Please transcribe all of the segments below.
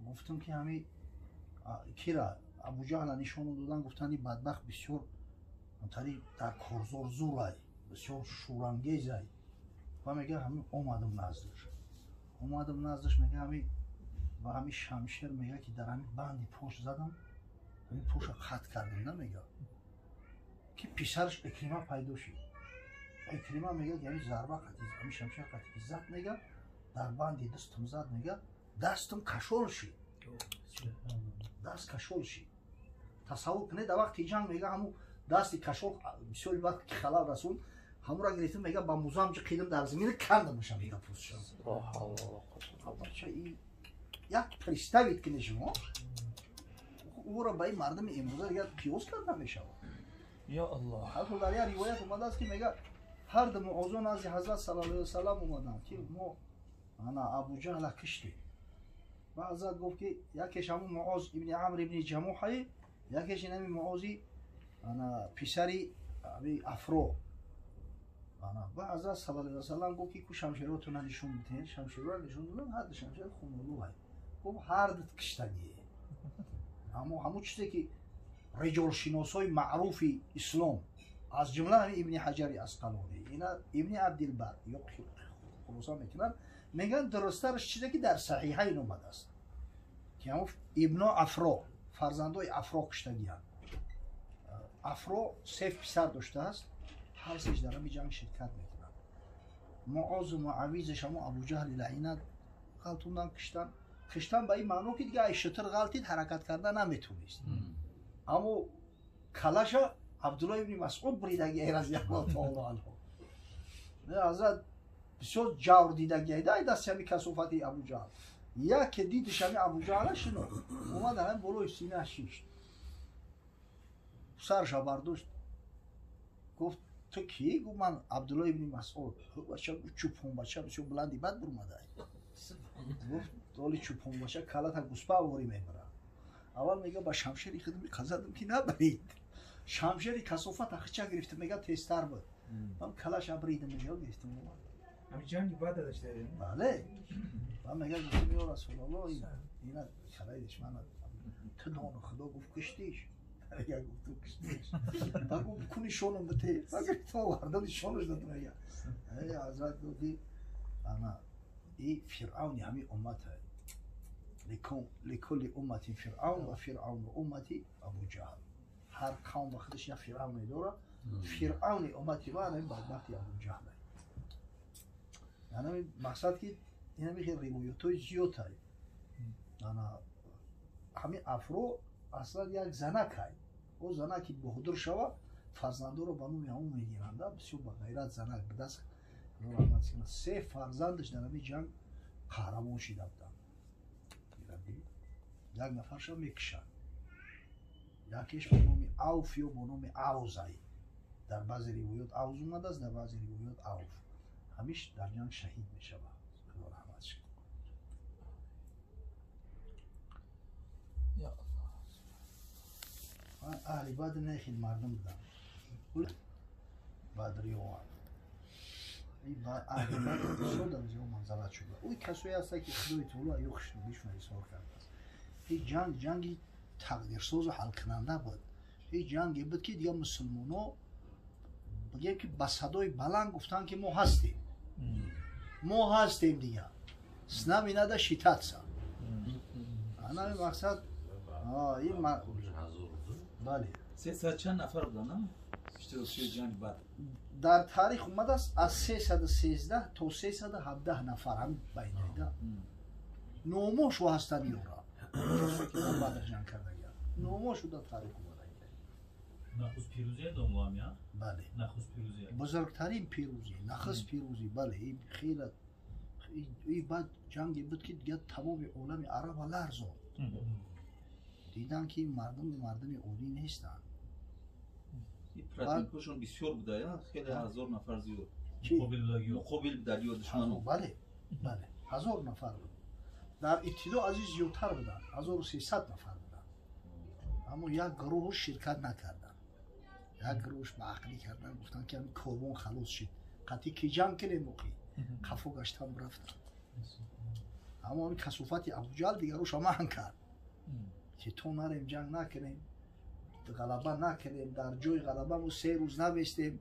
Гуфтам ки ҳами кира Абуҷаҳла нишону додан, гуфтанд ин бадбахт бисёр тари дар корзор зурай, бисёр шӯрангезай. Ва мега ҳами омадам наздаш. Омадам наздаш, мега ҳами ва ҳами шамшер мега ки дар ҳами банди пош задам, ҳами поша қатъ кардам, на мега. Ки писараш Икрима пайдо шид. Икрима мега ки ҳами зарба қатъи, ҳами шамшер қатъи ки зад, мега дар банди дастам зад, мега дастам кашол шид. Даст кашол шид. Тасаввур кунед, дар вақти ҷанг мега ҳаму дасти кашол бисёри вақт ки халал расонд, ҳамура гирифтам, мега ба музам ҷиқидам дар замина кандамашам, мега пӯстшам. Як представить кунед шумо, ӯро ба ин мардуми имрӯза дигар қиёс карда мешавад. Ё Аллоҳ. Ҳатто дар як ривоят омадааст ки мега ҳар ду муозо назди ҳазрат саллаллоҳу алайҳи васаллам омаданд ки мо ана Абуҷаҳла киштем. Ва ҳазрат гуфт ки якеш ҳамун Муоз ибни Амр ибни Ҷамуҳае, якеш ин ҳамин Муози ана писари Афро. Ва ҳазрат саллаллоҳу алайҳи васаллам гуфт ки ку шамшеротона нишон бидиҳед. Шамшерро нишон доданд, ҳар ду шамшер хунолуҳай. Гуфт ҳар ду киштагие. Аммо ҳамун чизе ки риҷолшиносҳои маъруфи ислом аз ҷумла ҳамин Ибни Ҳаҷари Асқалонӣ, ина Ибни Абдилбар ё хулоса мекунанд, мегӯянд дурусттараш чизе ки дар Саҳиҳайн омадааст ки ҳамун Ибно Афро, фарзандои Афро киштагиянд. Афро се писар доштааст, ҳар сеш дар ҳамин ҷанг ширкат мекунанд. Муозу Муавизаш ҳамун Абуҷаҳли лаъинат ғалтундан киштан. Киштан ба ин маъно ки дига ай шутур ғалтид, ҳаракат карда наметонист. Аммо калаша Абдулло ибни Масъуд бридаги разияллоҳу таоло анҳу. Ҳазрат бисёр ҷавр дидаги ай дасти ҳами касофати Абуҷаҳл. Яке дидиш ҳами Абуҷаҳла шинохт, омад ҳами болои синааш шишт, сарша бардошт, гуфт ту кӣ? Гуфт ман Абдулло ибни Масъуд. Бача чӯпонбача бисёр буланди бад бурмадай. Гуфт доли чӯпонбача калата гуспа ворӣ мебарад. Аввал мега ба шамшери худ меқазадам ки набарид. Шамшери касофат ахча гирифта, мега тезтар буд. Ман калаша бридам, мега гирифтам. Ҳамин ҷанги баъд дошта? Бале. Ман мега гуфтам ё Расулуллоҳ, ина калайдиш мана ту дону Худо гуфт киштиш. Мега гуфт ту киштиш. Ба гуфт ку нишонам бите. Ба гирифтам овардам нишонаш додам мега. Эй ҳазрат гуфт ана и Фиръавни ҳамин уммат ликулли умматин Фиръавн ва Фиръавну уммати Абуҷаҳл. Ҳар қавм ба худаш як Фиръавне дорад. Фиръавни уммати ма ҳамин бадбахти Абуҷаҳл. Яъне мақсад ки инами хел ривоятҳои зиёд ай. Ана ҳамин Афро аслан як занакай. О занаки баҳодур шава, фарзандоро ба номи ҳамон мегиранда, бисёр ба ғайрат занак будаст. Худо раҳмат кунад. Се фарзандаш дар ҳамин ҷанг қаҳрамон шида буданд. Як нафарша мекушанд. Якеш ба номи Авф ё ба номи Авзай. Дар баъзе ривоят Авз омадааст, дар баъзе ривоят Авф. Ҳамиш дар ҷанг шаҳид мешавад. Худо раҳматш кунад. Аҳли Бадр не хел мардум буданд. Бадриён. Аҳли Бадр бисёр дар зиёд манзалат шуда. Ӯ касое ҳастанд ки Худои таоло ё хушнудишон изҳор кардааст. Ин ҷанг ҷанги тақдирсозу ҳалкунанда буд. Ин ҷанге буд ки дигар мусулмоно бигем ки ба садои баланд гуфтанд ки мо ҳастем. Мо ҳастем дигар. С нами надо считаться. Ана ин мақсад ин бале. 300 чанд нафар буданд, иштирокчиёни ҷанги Бадр? Дар таърих омадааст аз 313 то 317 нафар ҳам байнаида. Номошо ҳастанд ёра. Бадр ҷанг кардагианд. Номошо дар таърих омадагианд. Нахуст пирӯзия домлам я? Бале. Нахуст пирӯзия. Бузургтарин пирӯзӣ, нахуст пирӯзӣ, бале, ин хеле ин баъд ҷанге буд ки дигар тамоми олами араба ларзонд. Дидан ки мардум мардуми оддӣ нестанд. Противникошон бисёр буда, хеле ҳазор нафар зиёд. Муқобил будаги ё душманон. Бале, бале, 1000 нафар буд. Дар ибтидо аз ин зиёдтар буданд, 1300 нафар буданд. Аммо як гурӯҳ ширкат накарданд. Як гурӯҳш ба ақлӣ кардан, гуфтанд ки ҳамин корвон халос шид. Қатъи ки ҷанг кунем оқи. Қафо гаштан рафтанд. Аммо ҳамин касофати Абуҷаҳл дигароша маҳн кард, ки то нарем ҷанг накунем, ғалаба накунем, дар ҷои ғалаба мо 3 рӯз набестем,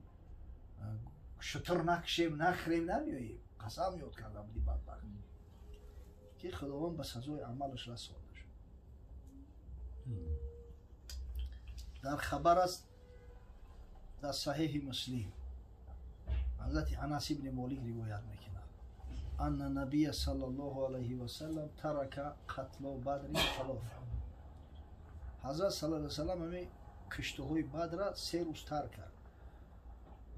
шутур накушем, нахӯрем, намеоем. Қасам ёд карда буди бадбахт, ки Худованд ба сазои амалаш расонда шуд. Дар хабар аст дар Саҳеҳи Муслим, ҳазрати Анас ибни Молик ривоят мекунад: анна набия саллаллоҳу алайҳи васаллам тарака қатло бадри салофа. Ҳазрат саллаллоҳу алайҳи васаллам ҳамин киштиҳои Бадра 3 рӯз тарк кард.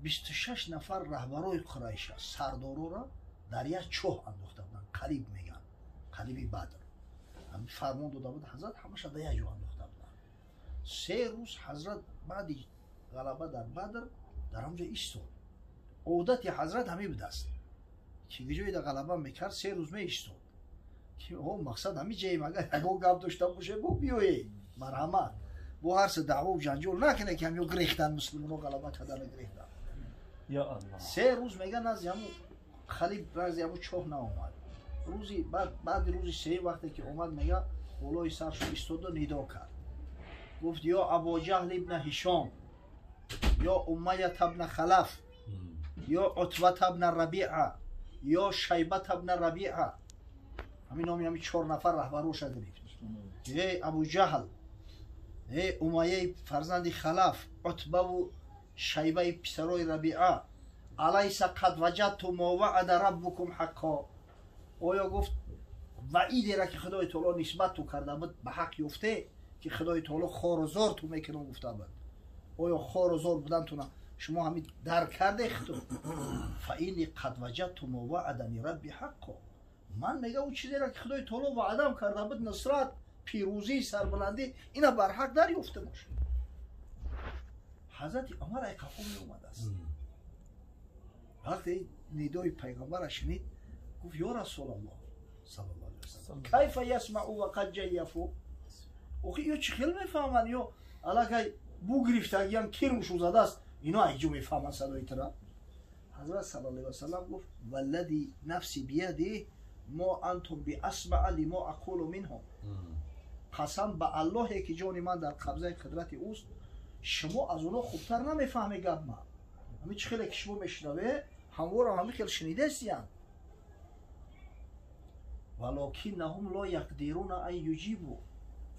26 нафар раҳбарои Қурайша, сардорора дар як чоҳ андохта буданд, қалиб мегӯянд, қалиби Бадр. Ҳамин фармон дода буд ҳазрат, ҳамаша дар як ҷо андохта буданд. 3 рӯз ҳазрат баъди ғалаба дар Бадр дар ҳамҷо истод. Одати ҳазрат ҳамин будааст, ки ҷое дар ғалаба мекард, 3 рӯз меистод, ки мақсад ҳамин ҷаем, агар ягон гап дошта боше, бо биёед, марҳамат, бо ҳар се даъвову ҷанҷол накунед, ки ҳамё гирехтан, муслимоно ғалаба кардана гирехтан. 3 рӯз мега назди ҳамун халиб, назди ҳамун чоҳ наомад. Рӯзи баъди рӯзи сеюм вақте ки омад, мега болои саршо истоду нидо кард, гуфт: ё Абуҷаҳл ибна Ҳишом, ё Умайята бна Халаф, ё Утбата бна Рабиа, ё Шайбата бна Рабиа. Ҳамин номи ҳамин 4 нафар раҳбароша гирифт. Эй Абуҷаҳл, эй Умайяи фарзанди Халаф, Утбаву Шайбаи писарои Рабиа, алайса қад ваҷадту мо ваъада раббукум ҳаққо. Оё гуфт ваъидера ки Худои таоло нисбат ту карда буд ба ҳақ ёфте, ки Худои таоло хору зор ту мекунам гуфта буд, оё хору зор будантуна шумо ҳамин дарк карде худо? Фа инни қад ваҷадту мо ваъадани рабби ҳаққо. Ман мега ӯ чизеро ки Худои таоло ваъдам карда буд, нусрат, пирӯзӣ, сарбаландӣ, ина барҳақ дарёфта бошад. Ҳазрати Умар ай қафо меомадааст. Вақте нидои пайғамбара шунид, гуфт: ё Расулаллоҳ саллаллоҳу алайҳи васаллам, кайфа ясмау ва қад ҷайяфу? Охи ё чӣ хел мефаҳманд, ё аллакай бу гирифтагиян, кирмшу задааст, ино айҷо мефаҳманд садои тира? Ҳазрат саллаллоҳу алайҳи васаллам гуфт: валлади нафси биядиҳ мо антум биасмаа лимо ақулу минҳум. Қасам ба Аллоҳе ки ҷони ман дар қабзаи қудрати ӯст, шумо аз онҳо хубтар намефаҳме гап ман. Ҳамин чӣ хеле ки шумо мешунаве, ҳамворам ҳамин хел шунидастиянд. Валокиннаҳум ло яқдируна ан юҷибу.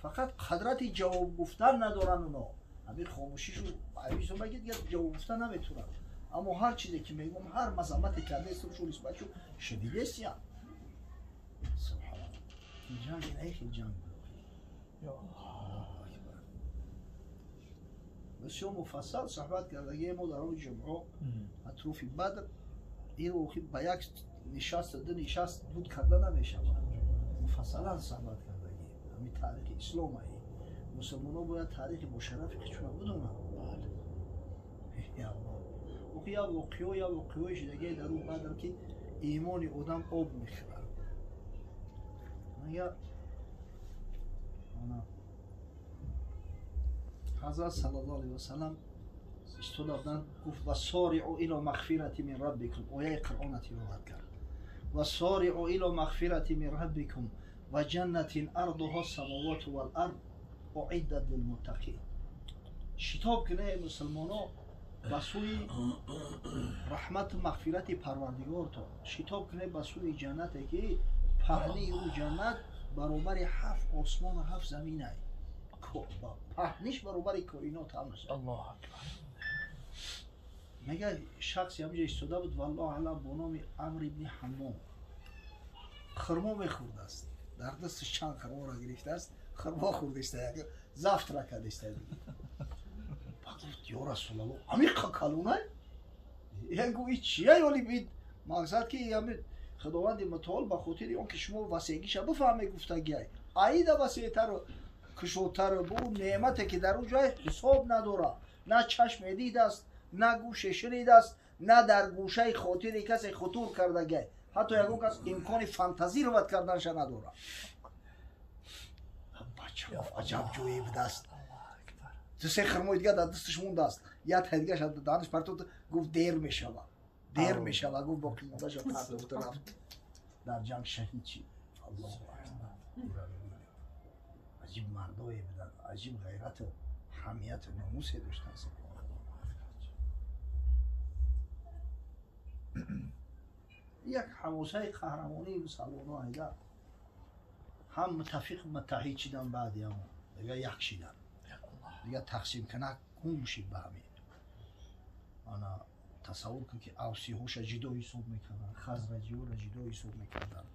Фақат қадрати ҷавоб гуфтан надоранд оно. Ҳамин хомӯшишу айбисомаги дигар ҷавоб гуфтан наметавонанд. Аммо ҳар чизе ки мегӯм, ҳар мазаммате кардастам, шу нисбатшу шунидастиянд. Субҳаналлоҳ. Ин ҷанг ин хел ҷанг буд. Бисёр муфассал суҳбат кардагие мо дар он ҷумъо атрофи Бадр. Ин охи ба як нишаст, ду нишаст буд карда намешавад. Муфассалан суҳбат кардагӣ. Ҳамин таърихи ислом ай. Мусулмонҳо бояд таърихи бошарафи худшона бидонанд. Охи як воқео, як воқеои шудагие дар он Бадр, ки имони одам об мехӯрад. Ҳазрат саллаллоҳу алайҳи васаллам истода буданд, гуфт: васориъу ило мағфирати мин раббикум. Ояи Қуръона тиловат кард: васориъу ило мағфирати мин раббикум ва ҷаннатин ардуҳо самовоту вал ард уиддат лилмуттақин. Шитоб кунед мусулмоно ба сӯи раҳмату мағфирати Парвардигортон, шитоб кунед ба сӯи ҷаннате ки паҳнии ӯ ҷаннат баробари 7 осмону 7 заминай, паҳниш баробари коинот ҳамаст. Аллоҳу акбар. Мега шахсе ҳамҷо истода буд, валлоҳу аълам, бо номи Амр ибни Ҳаммом, хурмо мехӯрдааст, дар дасташ чанд хурморо гирифтааст, хурмо хӯрдиста, завтрак кардиста. Ба гуфт: ё Расулаллоҳ, ҳамин калунай? Як гуфт: ин чия? Ёли бид мақсад ки ҳамин Худованди мутаол ба хотири он ки шумо васеъгиша бифаҳме гуфтагиай, аида васеътару кушодтару бу неъмате ки дар он ҷой ҳисоб надорад, на чашме дидааст, на гӯше шунидааст, на дар гӯшаи хотири касе хутур кардагиай, ҳатто ягон кас имкони фантазировать карданша надорад. Бача гуфт: аҷаб ҷое будааст. Ду се хурмои дигар дар дасташ мондааст, як тай дигараш даҳанаш партофт, гуфт: дер мешавад. Дер мешава, гуфт боқӣ мондаша партофта рафт. Дар ҷанг шаҳид шид. Аллоҳу акбар. Аҷиб мардое буданд, аҷиб ғайрату ҳамияту номусе доштанд. Як ҳамосаи қаҳрамонии мусалмоно айда ҳам муттафиқ муттаҳид шидан, баъди ҳамон дига як шидан, дига тақсим кунак гум шид ба ҳамин. Ана тасаввур кун ки авсиҳоша ҷидо ҳисоб мекарданд, хазраҷиҳоро ҷидо ҳисоб мекарданд.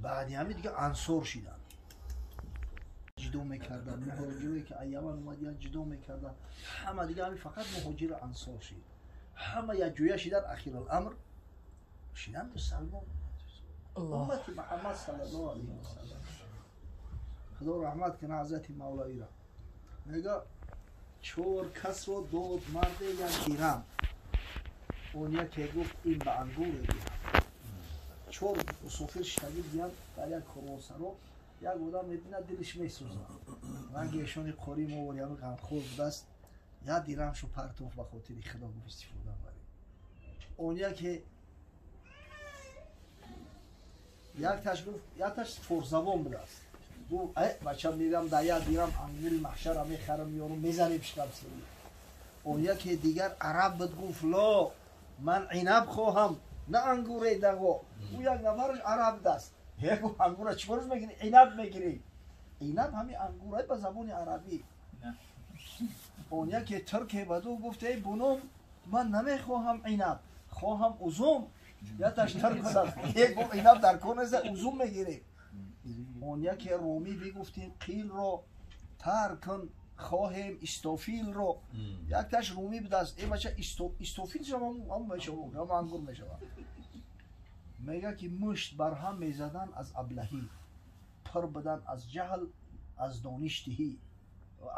Баъди ҳамин дига ансор шиданд, ҷидо мекарданд. Муҳоҷирое ки аз Яман омадиянд ҷидо мекарданд. Ҳама дига ҳамин фақат муҳоҷиру ансор шид. Ҳама якҷоя шиданд, ахируламр шиданд мусалмон. Уммати Муҳаммад саллаллоҳу алайҳи васаллам. Худо раҳмат кунад ҳазрати Мавлавиро. Мега чор касро дод марде як дирам. Он яке гуфт ин ба ангуре диҳам. Чор мусофир шитагӣ диҳанд дар як корвонсаро. Як одам мебинад, дилиш месӯзад. Ранги эшони қори мовориями ғамхор будааст. Як дирамшу партофт ба хотири Худо, гуфт истифода баред. Он яке якташ гуфт, якташ форсзабон будааст. Гуфт бача мерам дар як дирам ангури маҳшара мехарам, меёрам, мезанем шикамсерӣ. Он яке дигар араб буд, гуфт ло ман инаб хоҳам, на ангуре дағо. Ӯ як нафараш араб будааст. Гуфт ангура чӣ кораш мекунӣ? Инаб мегирӣ. Инаб ҳамин ангурай ба забони арабӣ. Он яке турке баду гуфт эй буном, ман намехоҳам инаб, хоҳам узум. Яташ турк будааст. Гуфт инаб дар кор нест, узум мегирем. Он яке румӣ бигуфтим қилро тар кун, хоҳем истофилро. Якташ румӣ будааст. Э бача истофил ҳам мешавад, ҳам ангур мешавад. Мега ки мушт бар ҳам мезадан аз аблаҳӣ, пур будан аз ҷаҳл, аз доништиҳӣ.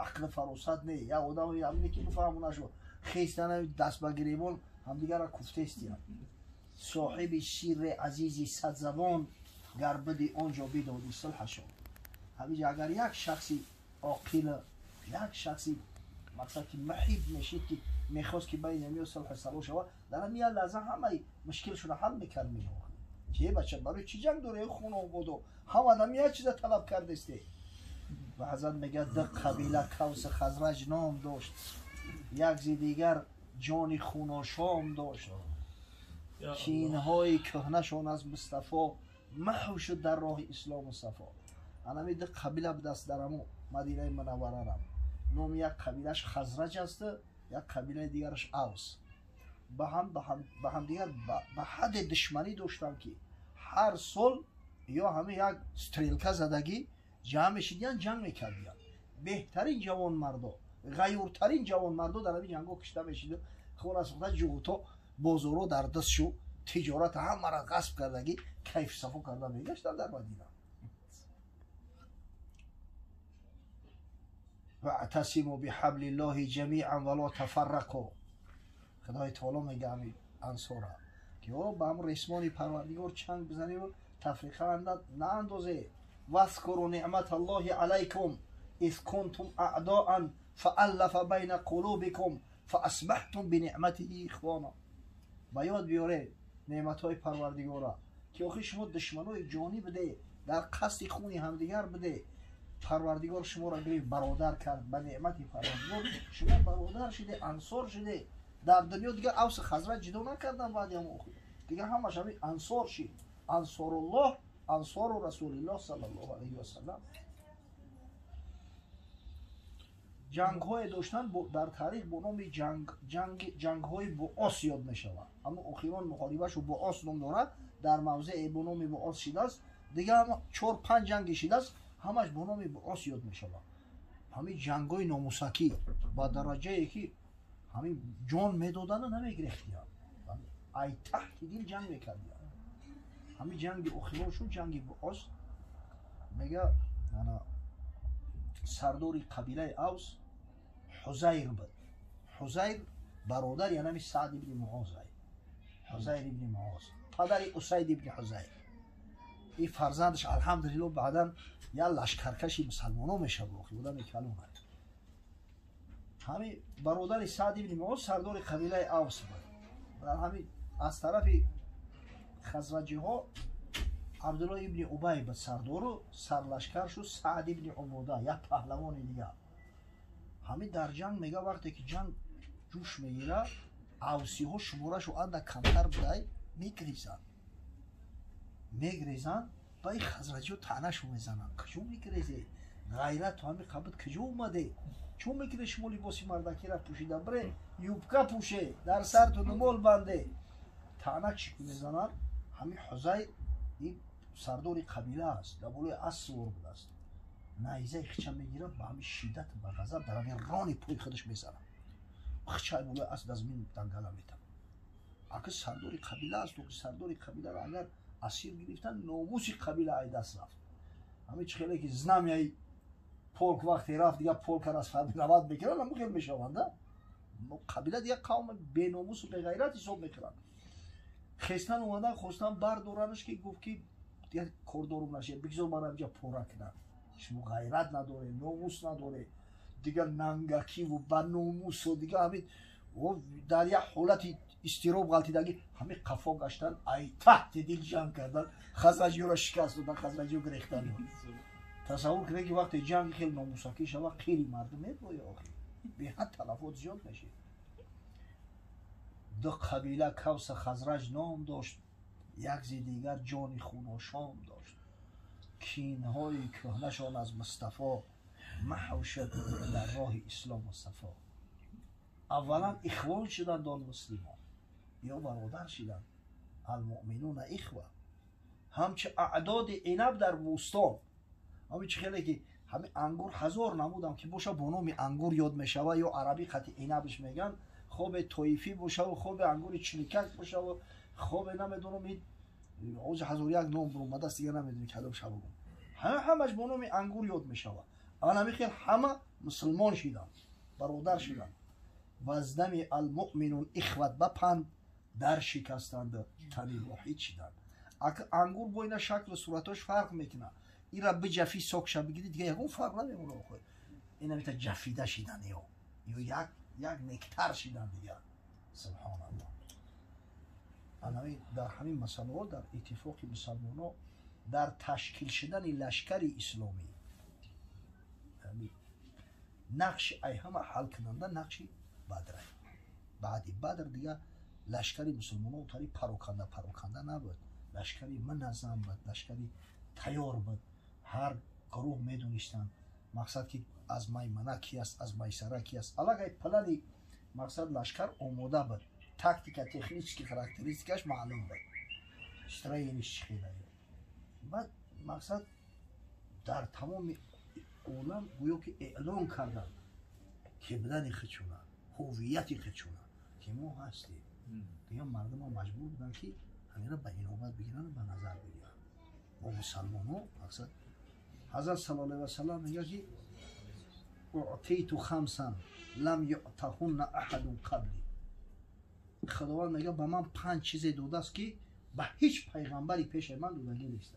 Ақли фаросат не. Як одам ҳамине ки бифаҳмонашо хестана даст ба гиребон ҳамдигарро куфтестиянд. Соҳиби сирри азизи садзабон гар биди он ҷо бидоди сулҳашон. Ҳамиҷа агар як шахси оқил, як шахси мақсад ки муҳиб мешид, ки мехост ки байни ҳамиё сулҳу сало шавад, дар ҳамин як лаҳза ҳамаи мушкилшонро ҳал мекард. Мегуфт ки бача барои чӣ ҷанг дорӣ, хунободо ҳам одами як чиза талаб кардесте. Ва ҳазрат мегӯяд ду қабила Кавси Хазраҷ ном дошт, як зи дигар ҷони хуношом дошт. Кинҳои кӯҳнашон аз Мустафо маҳв шуд дар роҳи ислому сафо. Анами ду қабила будааст дар ҳамо Мадинаи Мунавварарам. Номи як қабилаш Хазраҷ аст, як қабилаи дигараш Авс. Ба ҳамдигар ба ҳадде душманӣ доштанд ки ҳар сол ё ҳамин як стрелка задагӣ ҷамъ мешидиянд, ҷанг мекардиянд. Беҳтарин ҷавонмардо, ғайюртарин ҷавонмардо дар ҳамин ҷангҳо кишта мешиду хонасохта ҷуғуто бозоро дар даст шу тиҷорат ҳамаро ғасб кардагӣ кайфу сафо карда мегаштанд дар Мадина. Ваътасиму биҳаблиллоҳи ҷамиан вало тафаррақу. Худои таоло мега ҳамин ансора ки о ба ҳамн ресмони Парвардигор чанг бизаневу тафриқа наандозе. Вазкуру неъматаллоҳи алайкум из кунтум аъдоан фааллафа байна қулубикум фаасбаҳтум бинеъматиҳи ихвона. Ба ёд биёре неъматҳои Парвардигора ки охир шумо душманои ҷонӣ буде, дар қасди хуни ҳамдигар буде. Парвардигор шуморо гирифт бародар кард. Ба неъмати Парвардигор шумо бародар шуде, ансор шуде. Дар дунё дигар Авсу Хазраҷ ҷидо накардан баъди ҳамон охир. Дигар ҳамаш ҳамин ансор шид. Ансоруллоҳ, ансору Расулиллоҳ саллаллоҳу алайҳи васаллам. Ҷангҳое доштанд дар таърих бо номи ҷангҳои Буос ёд мешавад. Аммо охирон муҳорибашу Буос ном дорад, дар мавзеи бо номи Буос шидааст. Дигар 4-5 ҷанги шидааст, ҳамаш бо номи Буос ёд мешавад. Ҳамин ҷангҳои номусакӣ ба дараҷае ки ҳамин ҷон медодану намегирехтиянд, ай таҳти дил ҷанг мекардиянд. Ҳамин ҷанги охироншон ҷанги Буос. Мега сардори қабилаи Авс Ҳузайр буд. Ҳузайр бародари янами Саъд ибни Муоз ай. Ҳузайр ибни Муоз падари Усайд ибни Ҳузайр. Ин фарзандаш алҳамдулилло баъдан як лашкаркаши мусалмоно мешавад, охи одаме калон. Ҳамин бародари Саъд ибни Муоз сардори қабилаи Авс буд. Дар ҳамин Аз тарафи хазраҷиҳо Абдулло ибни Убай ба сардору сарлашкар шуд Саъд ибни Убода, як паҳлавони дигар. Ҳамин дар ҷанг мега вақте ки ҷанг ҷӯш мегирад, авсиҳо шуморашу андак камтар будай, мегрезанд. Мегрезанд ба ин хазраҷиҳо таънашу мезананд. Куҷо мегрезед? Ғайрату ҳамин қабд куҷо омаде? Чун мекунед шумо либоси мардакиро пӯшида бире, юбка пӯше, дар сарту нумол банде. Таъна чӣ мезананд? Ҳамин Ҳузай ин сардори қабила аст, дар болои асп сувор будааст. Найзаи хича мегирад, ба ҳамин шиддат ба ғазаб дар ҳамин рони пои худаш мезанад. Хичаи болои асп дар замин дангала метавад. Ака сардори қабила аст, сардори қабиларо агар асир гирифтан, номуси қабила ай даст рафт. Ҳамин чӣ хеле ки знамяи полк вақте рафт, дигар полкар аз равад мекунанд, ҳамин хел мешаванд. Қабила дигар қавм беномусу беғайрат ҳисоб мекунанд. Хестан омадан, хостан бардоранаш, ки гуфт ки дигар кордорум нашед, бигзор мара инҷа пора кунанд. Шумо ғайрат надоре, номус надоре, дигар нангакиву ба номусу дигар ҳамин дар як ҳолати изтироб ғалтидагӣ ҳамин қафо гаштан, ай таҳти дил ҷанг кардан, хазраҷиёро шикаст додан, хазраҷиё гирехтан. Тасаввур кунед ки вақте ҷанг хеле номусакӣ шава, қири мардум мебоя, охир беҳад талафот зиёд мешид. Ду қабила Кавса Хазраҷ ном дошт, як зи дигар ҷони хуношом дошт. Кинҳои кӯҳнашон аз Мустафо маҳв шуд дар роҳи ислому сафо. Аввалан ихвон шуданд он муслимон, ё бародар шиданд. Алмуъминуна ихва. Ҳамчи аъдоди инаб дар бӯстон. Ҳамин чӣ хеле ки ҳамин ангур ҳазор намудам ки боша, бо номи ангур ёд мешава, ё арабӣ қати инабш меган, хобе тоифӣ бошаву хобе ангури чиликак бошаву хобе намедонам ҳозир ҳазор як ном буромадааст, дигар намедонем кадом шабагум. Ҳамаш бо номи ангур ёд мешава. Ан ҳамин хел ҳама мусулмон шиданд, бародар шиданд. Вазнами алмуъминун ихват ба панд дар шикастанд, тани воҳид шиданд. Ангур бо ина шаклу суратош фарқ мекунад. Ира биҷафӣ сокша бигирӣ, дигар ягон фарқ намемонад. Охир ина мета ҷафида шидан, ё як нектар шидан дигар. Субҳоналлоҳ. Ана дар ҳамин масъалаҳо дар иттифоқи мусалмонҳо дар ташкил шудани лашкари исломӣ нақши ай ҳама ҳалкунанда нақши Бадр. Баъди Бадр дигар лашкари мусулмонҳо тари пароканда пароканда набуд. Лашкари муназзам буд, лашкари тайёр буд. Ҳар гурӯҳ медонистанд мақсад ки аз маймана ки аст, аз майсара ки аст. Аллакай плани мақсад лашкар омода буд. Тактика, технически характеристикаш маълум буд. Строениш чӣ хела. Баъд мақсад дар тамоми олам гӯё ки эълон карданд ки будани худшона, ҳувияти худшона, ки мо ҳастем. Дигар мардумҳо маҷбур буданд ки ҳаминро ба инобат бигиранд, ба назар бигиранд. Мо мусалмонҳо мақсад ҳазрат саллаллоҳу алайҳи васаллам мегӯяд ки уътиту хамсан лам юътаҳунна аҳадун қабли. Худованд мегӯяд ба ман панҷ чизе додааст ки ба ҳеҷ пайғамбари пеши ман додагӣ нест.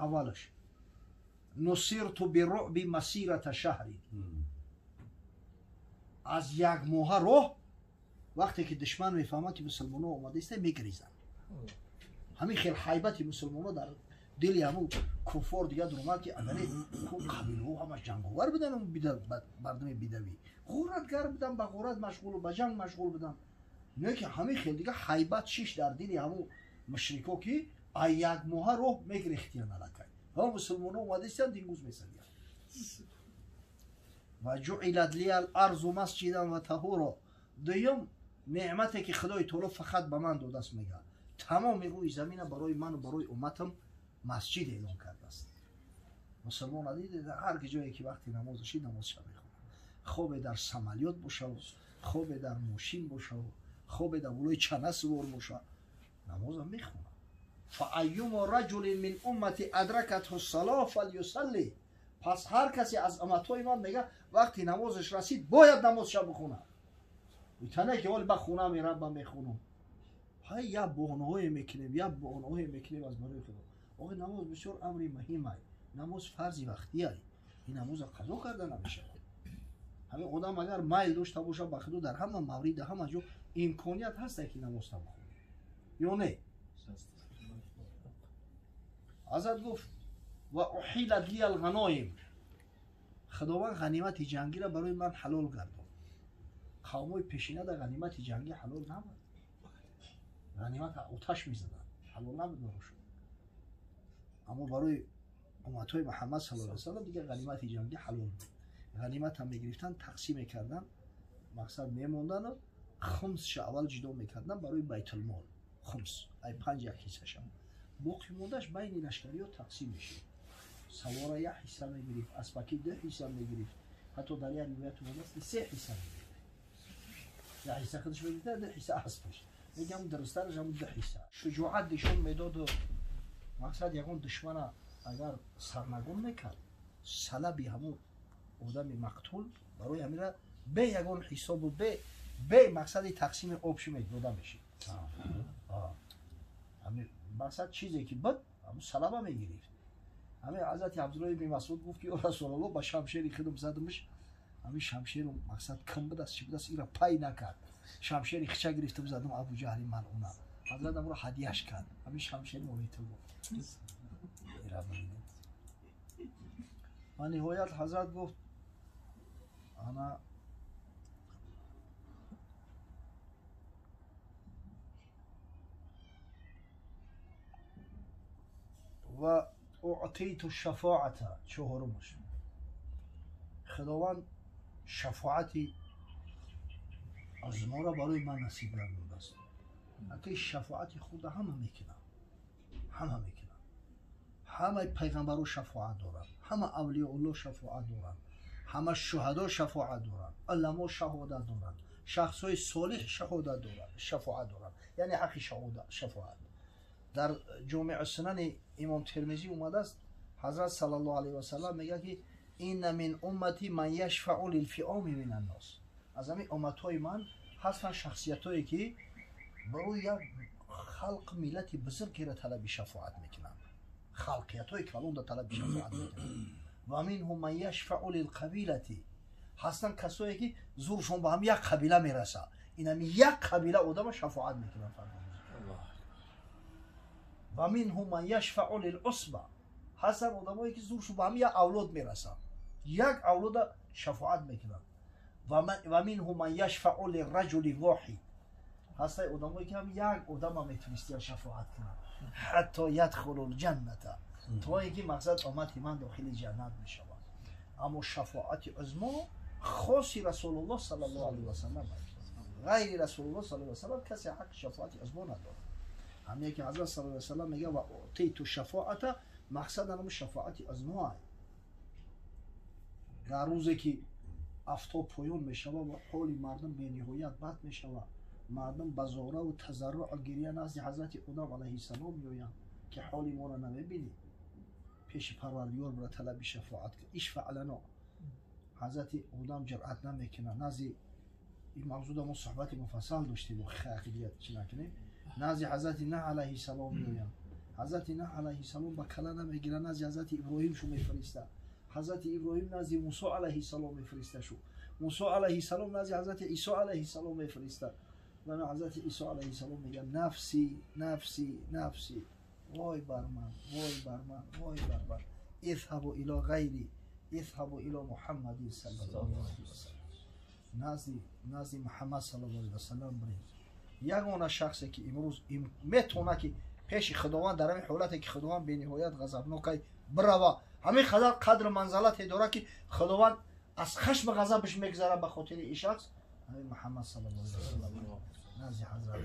Аввалаш нусирту бируъби масирата шаҳри. Аз як моҳа роҳ вақте ки душман мефаҳмад ки мусулмонҳо омадаиста, мегрезанд. Ҳамин хел ҳайбати мусулмонҳо дар дили ҳамун куффор дигар дуромад ки агаре қабилаҳо ҳамаш ҷанговар буданд, мардуми бидавӣ ғуратгар буданд, ба ғурат машғулу ба ҷанг машғул буданд. Не ки ҳамин хел дигар ҳайбат шиш дар дили ҳамун мушрико ки ай як моҳа роҳ мегрехтиянд аллакай. Ва мусулмонҳо омадаистанд, дингуз месадиянд. Ва ҷуилат лия ал-арзу масҷидан ва таҳуро. Дуюм неъмате ки Худои таоло фақат ба ман додааст, мегӯяд тамоми рӯи замина барои ману барои умматам масҷид эълон кардааст. Мусулмон дидед ҳар ҷое ки вақти намоз шид намозша мехонад. Хобе дар самолёт бошаву, хобе дар мошин бошаву, хобе дар болои чана сувор боша, намоза мехонад. فأيما رجل من أمتي أدركته الصلاة فليصلي. پس هر کسی از امتهای من میگه وقتی نمازش رسید باید نمازش بخونه. تنه که حال به خونه میرم با میخونم. های یا بهانه‌های میکنیم، یا بهانه‌های میکنیم از برای خدا. آقا نماز بسیار امری مهمه. نماز فرض وقتی است. این نماز قضا کرده نمیشه. Ҳамин одам агар майл дошта боша ба худо дар ҳама маврид, дар ҳама ҷо имконият ҳаст ки намоз бихонӣ ё не? Ҳазрат гуфт ва уҳилат лия алғаноим, худованд ғанимати ҷангиро барои ман ҳалол гардонд. Қавмҳои пешина дар ғанимати ҷангӣ ҳалол набуд, ғанимат оташ мезаданд, ҳалол набуд барошон. Аммо барои умматҳои Муҳаммад саллаллоҳу алайҳи васаллам дигар ғанимати ҷангӣ ҳалол буд. Ғанимат ҳам мегирифтанд, тақсим мекарданд, мақсад мемондану хумсша аввал ҷудо мекарданд барои байтулмол, хумс ай 5 як ҳиссаша, боқӣ мондаш байни лашкариҳо тақсим мешуд. Савора як ҳисса мегирифт, аспакӣ 2 ҳисса мегирифт, ҳатто дар як ривоят омадааст ки 3 ҳисса мегирифт. Як ҳисса худаш мегирифт, 2 ҳисса аспаш. Мегӯям дурусттараш ҳамун 2 ҳисса. Шуҷоат нишон медоду мақсад ягон душмана агар сарнагун мекард, салаби ҳамун одами мақтул барои ҳамира бе ягон ҳисобу бе мақсади тақсими обши дода мешид. Мақсад чизе ки буд, ҳамун салаба мегирифт. Ҳамин ҳазрати Абдуллоҳ ибни Масъуд гуфт ки ё Расулуллоҳ, ба шамшери худам задамш, ҳамин шамшеру мақсад ким будааст, чӣ будааст, ира пай накард. Шамшери хича гирифтам задам Абу Ҷаҳли малъуна. Ҳазрат амро ҳадияш кард. Ҳамин шамшери моли ту гуфт. Ва ниҳоят ҳазрат гуфт ана ва уътиту шафоата, чоҳорумаш. Худованд шафоати азмора барои ман насиб гардондааст. Аки шафоати худа ҳама мекунад, ҳама мекунад. Ҳамаи пайғамбаро шафоат доранд, ҳама авлиёуллоҳ шафоат доранд, ҳама шуҳадо шафоат доранд, уламо шаҳодат доранд, шахсҳои солиҳ шаҳодат доранд, шафоат доранд, яъне ҳаққи шафоат. Дар ҷомеъ сунани имом Термизӣ омадааст, ҳазрат саллаллоҳу алайҳи васаллам мегӯяд ки инна мин уммати ман яшфаъу лилфиоми мин аннос. Аз ҳамин умматҳои ман ҳастанд шахсиятҳое ки барои як халқ, миллати бузургеро талаби шафоат мекунанд, халқиятҳои калонда талаби шафоат мекунанд. Ва минҳум ман яшфаъу лилқабилати, ҳастанд касое ки зуршон ба ҳам як қабила мерасад, ин ҳами як қабила одама шафоат мекунанд. Ва минҳум ман яшфаъу лилусба, ҳастанд одамое ки зуршон ба ҳам як авлод мерасад, як авлода шафоат мекунанд. Ва минҳум ман яшфаъу лирраҷули воҳид, ҳастанд одамое ки ҳам як одама метавонистиянд шафоат кунанд, ҳатто ядхулу лҷанната, то ин ки мақсад омати ман дохили ҷаннат мешавад. Аммо шафоати узмо хоси Расулуллоҳ саллаллоҳу алайҳи васаллам аст. Ғайри Расулуллоҳ саллаллоҳу алайҳи васаллам касе ҳаққи шафоати узмо надорад. Ҳамин ки ҳазрат саллаллоҳу алайҳи васаллам мегӯяд ва утиту шафоата, мақсад ҳамун шафоати узмо аст. Дар рӯзе ки афтоб поён мешавад ва ҳоли мардум бениҳоят бад мешавад, мардум ба зораву тазарруъ гирия назди ҳазрати Одам алайҳиссалом меоянд ки ҳоли моро намебинӣ, пеши Парвардигор бира талаби шафоат кун, ишфаъ лано. Ҳазрати Одам ҷуръат намекунад. Назди ин мавзӯъда мо суҳбати муфассал доштем, ақидият чӣ накунем. Назди ҳазрати Нӯҳ алайҳиссалом меоянд. Ҳазрати Нӯҳ алайҳиссалом ба кала намегирад, назди ҳазрати Иброҳим шу мефиристад. Ҳазрати Иброҳим назди Мусо алайҳиссалом мефириста шу. Мусо алайҳиссалом назди ҳазрати Исо алайҳиссалом мефиристад. Ва ҳазрати Исо алайҳиссалом мегӯяд нафси, нафси, нафси, вой бар ман, вой бар ман, вой бар ман, изҳабу ило ғайри, изҳабу ило Муҳаммадин саллаллоҳу алайҳи васаллам. Назди Муҳаммад саллаллоҳу алайҳи васаллам бирем. Ягона шахсе ки имрӯз метавонад ки пеши Худованд дар ҳамин ҳолате ки Худованд бениҳоят ғазабнокай бирава, ҳамин қадар қадру манзалате дорад ки Худованд аз хашми ғазабаш мегзарад ба хотири ин шахс, ҳамин Муҳаммад саллаллоҳу алайҳи васаллам назди ҳазрат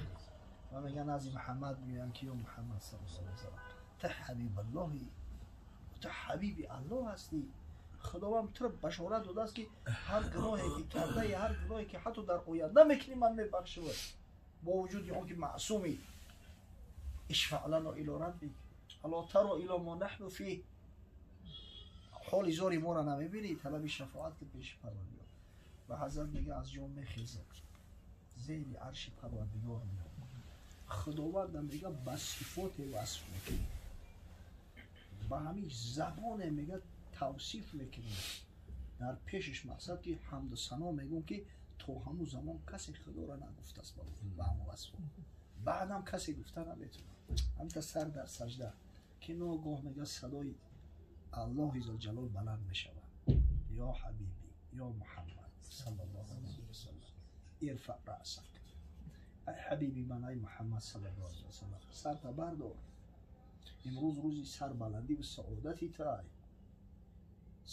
ва мегӯяд назди Муҳаммад мегӯянд ки ё Муҳаммад саллаллоҳу алайҳи васаллам, ту ҳабибаллоҳи, ту ҳабиби Аллоҳ ҳастӣ. Худованд туро башорат додааст ки ҳар гуноҳе ки кардаи, ҳар гуноҳе ки ҳатто дар оянда мекунӣ, ман мебахшам, бо вуҷуди он ки маъсумӣ. ишфаъ лано ило раббик ало таро ило мо наҳну фиҳ, ҳоли зори моро намебинӣ, талаби шафоат ки пеши Парвардигор. Ва ҳазрат мегӯяд аз ҷон мехезад, зери арши Парвардигор меояд. Худовандам мегӯяд ба сифоте васф мекунӣ, ба ҳамин забоне мегӯяд тавсиф мекунӣ. Дар пешаш мақсад ки ҳамду сано мегӯм ки то ҳамун замон касе худоро нагуфтааст ба ҳамун васфо. Баъдам касе гуфта наметавонад. Ҳамта сар дар сажда ки ногоҳ мега садои Аллоҳи зулҷалол баланд мешавад. Ё ҳабиби, ё Муҳаммад саллаллоҳу алайҳи васаллам, ирфа раъсак. Ай ҳабиби ман, ай Муҳаммад саллаллоҳу алайҳи васаллам, сарта бардор. Имрӯз рӯзи сарбаландӣ ва саодати тай.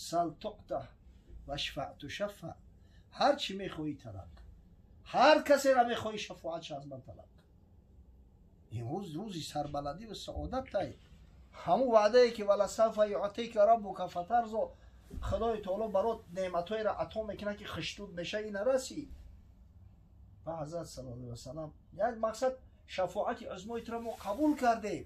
Сал туъта вашфаъ тушаффа. Ҳар чӣ мехоҳӣ талаб кун. Ҳар касеро мехоҳӣ шафоатша аз ман талаб кун. Имрӯз рӯзи сарбаландӣ ва саодат тай. Ҳамун ваъдае ки валасавфа юътика раббука фатарзо, Худои таоло барот неъматҳоеро ато мекунад ки хиштуд меша, ина расид. Ва ҳазрат саллаллоҳу алайҳи васаллам як мақсад шафоати узмои туро мо қабул кардем.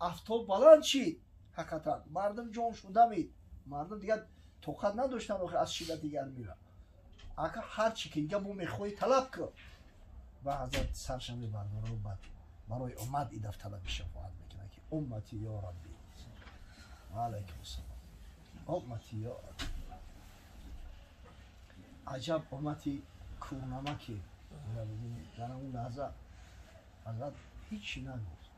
Афтоб баланд шид, ҳақиқатан мардум ҷон шудамид, мардум дигар тоқат надоштанд охир аз шиддати гармира. Ака ҳар чӣ ки дига мо мехоҳӣ талаб кун. Ва ҳазрат сарша мебардорад баъд барои уммат идаф талаби шафоат мекунад ки уммати ё рабби, ва алайкум ассалом, уммати ё рабби. Аҷаб уммати кӯрнамаке. Дар ҳамун лаҳза ҳазрат ҳичи нагуфт,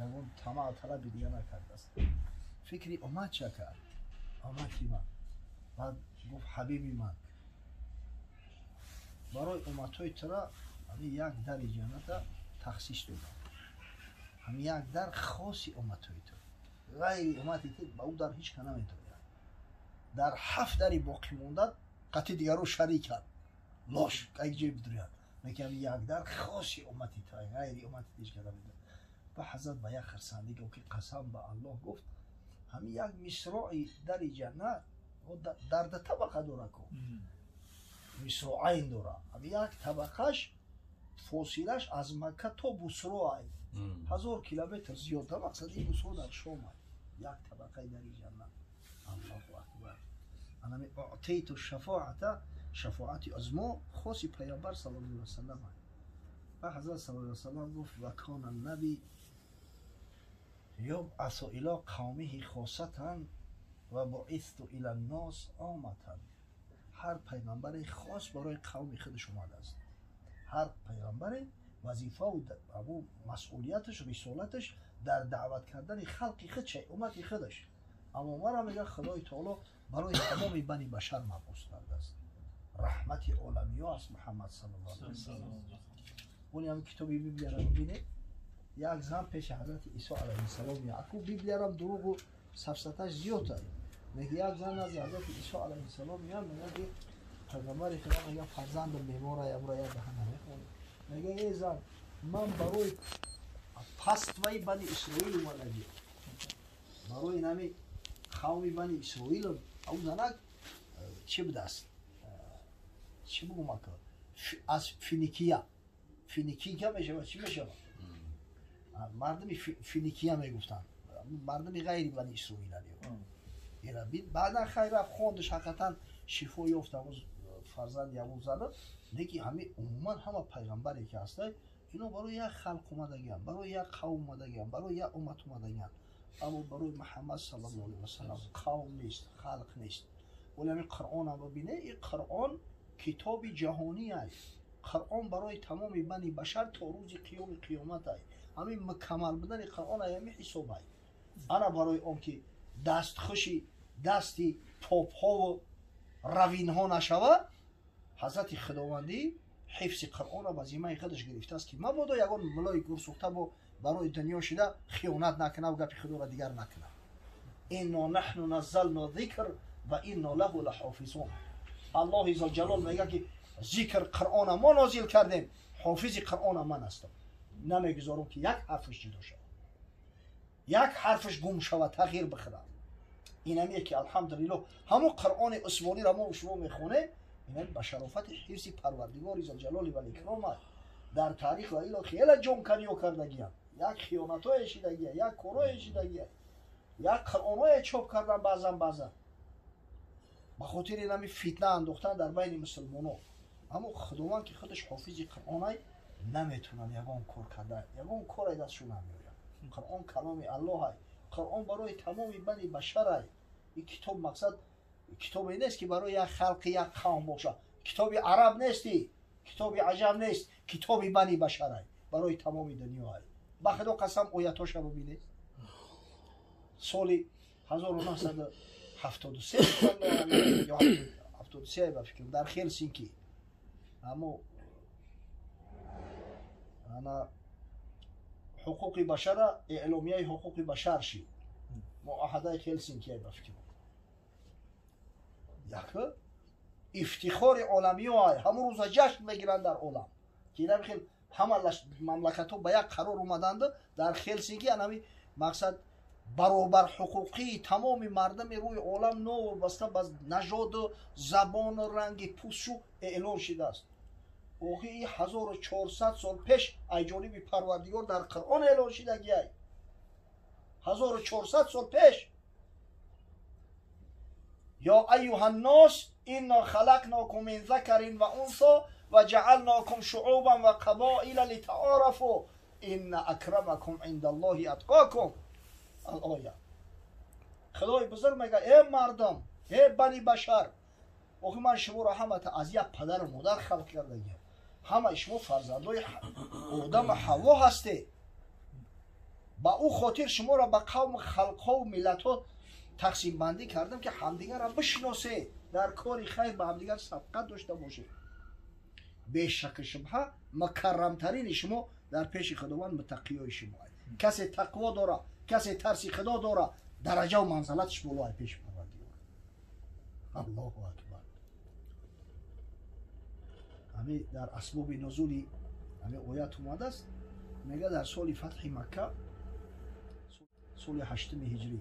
ягон тамаъ талаби дига накардааст. Фикри уммат ча кард? Уммати ман. Баъд гуфт ҳабиби ман, барои умматҳои тура ҳамин як дари ҷанната тахсис додам. Ҳамин як дар хоси умматҳои ту, ғайри уммати ту ба ӯ дар ҳеҷ ка наметавонад. Дар ҳафт дари боқӣ монда қатъи дигаро шариканд, лош як ҷой бидуряд. Лекин ҳамин як дар хоси уммати ту, ғайри уммати ту ҳеҷ ка наметавонад. Ва ҳазрат ба як хурсандӣ гуфт ки қасам ба Аллоҳ, гуфт ҳамин як мисрои дари ҷаннат дар ду табақа дора ку, мисроайн дора. Ҳамин як табақаш фосилаш аз Макка то Бусро ай 1000 километр зиёда. Мақсад ин Бусро дар Шом ай, як табақаи дари ҷаннат. Аллоҳу акбар. Анами уътиту шафоата, шафоати узмо хоси Пайғамбар саллаллоҳу алайҳи васаллам ай. Ва ҳазрат саллаллоҳу алайҳи васаллам гуфт ва кана наби юбъасу ило қавмиҳи хосатан ва буъисту ила ннос оматан. Ҳар пайғамбаре хос барои қавми худаш омадааст. Ҳар пайғамбаре вазифаву масъулияташ, рисолаташ дар даъват кардани халқи худша, уммати худаш. Аммо мара мегӯяд Худои таоло барои тамоми бани башар мабъус кардааст. Раҳмати оламиё аст Муҳаммад саллаллоҳу алайҳи васаллам. Они ҳамин китоби Библияро бибинед, як зан пеши ҳазрати Исо алайҳиссалом меояд. Аку Библиярам дурӯғу сафсаташ зиёд аст. Мегӯяд як зан назди ҳазрати Исо алайҳиссалом меояд, мегӯяд ки пайғамбари Худо мегӯяд фарзандам бемор аст, амро як даҳа намехонад. Мегӯяд эй зан, ман барои пастваи бани Исроил омадагиам, барои нами қавми бани Исроил. Ау занак чӣ будааст? Чӣ бугум ака? Аз Финикия. Финикия мешавад, чӣ мешавад? Мардуми Финикия мегуфтанд, мардуми ғайри бани Исроил. Баъдан хайр рафт хондаш, ҳақиқатан шифо ёфт ҳамун фарзанди ҳамун зана. Лекин ҳамин умуман ҳама пайғамбаре ки ҳастанд, ино барои як халқ омадагианд, барои як қавм омадагианд, барои як уммат омадагианд. Аммо барои Муҳаммад саллаллоҳу алайҳи васаллам қавм нест, халқ нест. Вале ҳамин Қуръонам бибинед, ин Қуръон китоби ҷаҳонӣ аст. Қуръон барои тамоми бани башар то рӯзи қиёми қиёмат аст. Ҳамин мукаммал будани Қуръон ҳамин ҳисоб аст. Ана барои он ки дастхуши дасти попҳову равинҳо нашавад, ҳазрати Худовандӣ ҳифзи Қуръонро ба зиммаи худаш гирифтааст ки мабодо ягон мулои гурсӯхта бо барои дунё шида хиёнат накунад ва гапи худоро дигар накунад. Инно наҳну наззална зикр ва инно лаҳу лаҳофизун. Аллоҳи зулҷалол мегӯяд ки зикр Қуръона мо нозил кардем, ҳофизи Қуръона ман ҳастам. Намегузорам ки як ҳарфаш ҷудо шавад, як ҳарфаш гум шавад, тағйир бихӯрад. Инамие ки алҳамдулиллоҳ ҳамон Қуръони усмониро мо шумо мехонем, инами ба шарофати ҳифзи Парвардигори зулҷалоли валикром аст. Дар таърих ва ило хеле ҷонканиё кардагиям, як хиёнатҳое шидагия, як корҳое шидагия, як қуръонҳое чоп кардан баъзан баъзан ба хотири инами фитна андохтан дар байни мусулмонон. Аммо Худованд ки худаш ҳофизи Қуръонай, наметавонад ягон кор карда, ягон коре дастшо намеояд. Қуръон каломи Аллоҳ ай, Қуръон барои тамоми бани башар ай. Ин китоб мақсад Китобе нест ки барои як халқи як қавм бошад. Китоби араб нести, китоби аҷам нест, китоби бани башарай, барои тамоми дунёай. Ба худо қасам, оятоша бубинед. Соли 1973 ё 73 ба фикрам дар Хелсинки аммо ана ҳуқуқи башара эъломияи ҳуқуқи башар шид, муоҳадаи Хелсинки ба фикрам. Яке ифтихори оламиёай, ҳамон рӯза ҷашн мегиранд дар олам, ки инам хел ҳама мамлакатҳо ба як қарор омаданд дар Хелсинки. Анами мақсад баробар ҳуқуқии тамоми мардами рӯи олам новобаста ба нажоду забону ранги пӯстшу эълон шидааст. Охи и 1400 сол пеш ай ҷониби Парвардигор дар Қуръон эълон шидагиай. 1400 сол пеш. Ё аюҳа ннос инна халақнакум мин закарин ва унсо ва ҷаалнакум шуъубан ва қабоила литаарафу инна акрамакум инда Аллоҳи атқокум. Алоя. Худои бузург мега: э мардум, э бани башар, охи ман шуморо ҳамата аз як падару модар халқ кардагиам, ҳамаи шумо фарзандои Одаму Ҳаво ҳастед. Ба ӯ хотир шуморо ба қавму халқҳову миллатҳо тақсимбандӣ кардам, ки ҳамдигарро бишиносед, дар кори хайр ба ҳамдигар сабқат дошта бошед. Бешаку шубҳа мукаррамтарини шумо дар пеши Худованд муттақиёи шумо. Касе тақво дора, касе тарси Худо дора, дараҷаву манзалаташ болоай пеши Парвардигор. Аллоҳу акбар. Ҳами дар асбоби нузули ҳами оят омадааст, мега дар соли фатҳи Макка, соли 8 ҳиҷрӣ,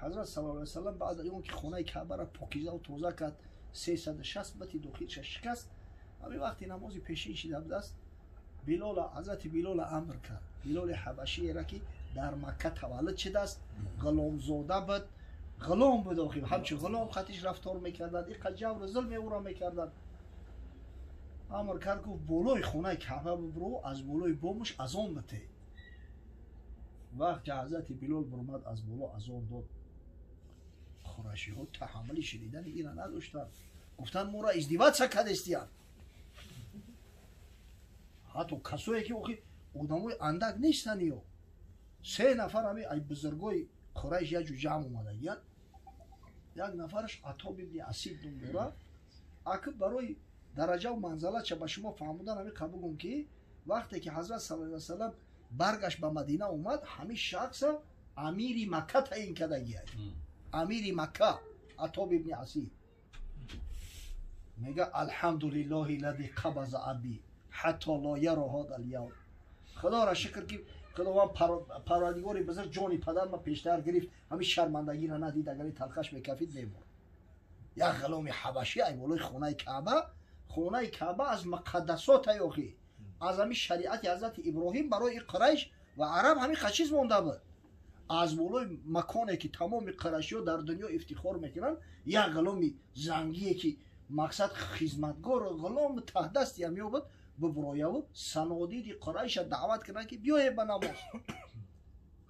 ҳазрат саллаллоҳу алайҳи васаллам баъд аз он ки хонаи Каъбаро покизаву тоза кард, 360 бати дохилша шикаст, ҳамин вақти намози пешин шида будааст, Билола, ҳазрати Билола амр кард. Билоли ҳабашиеро ки дар Макка таваллуд шудааст, ғуломзода буд, ғулом буд, охир ҳамчун ғулом хатиш рафтор мекарданд, иқа ҷавру зулме ӯро мекарданд. Амр кард, гуфт: болои хонаи Каъба бибурӯ, аз болои бомуш азон бите. Вақте ҳазрати Билол бурмад, аз боло азон дод. Қурайшиҳо таҳаммули шунидани ира надоштанд, гуфтанд: моро издеваться кардестиянд. Ҳатто касое ки охи одамои андак нестанд, ё се нафар ҳами ай бузургои Қурайш як ҷо ҷамъ омадагиянд. Як нафараш Атоб ибни Асид ном дорад. Аки барои дараҷаву манзалатша ба шумо фаҳмудан ҳами қабул ки вақте ки ҳазрат саллаллоҳу алайҳи васаллам баргашт ба Мадина омад, ҳамин шахса амири Макка таъин кардагиай. Амири Макка Атоб ибни Асид мега: алҳамдулиллоҳи лади қабаза аби ҳатто ло яро ҳода алявм. Худоро шукр ки Худованд Парвардигори бузург ҷони падарма пештар гирифт, ҳамин шармандагиро надид, агар талхаш мекафид мемурд. Як ғуломи ҳабашӣ ай болои хонаи Каъба, хонаи Каъба аз муқаддасотай, охи аз ҳамин шариати ҳазрати Иброҳим барои Қурайш ва араб ҳамин чиз монда буд. Аз болои маконе ки тамоми қурайшиҳо дар дунё ифтихор мекунанд, як ғуломи зангие ки мақсад хизматгору ғулому таҳдастиам ёбад, бибурояву санодиди Қурайша даъват кунанд, ки биёед ба намоз.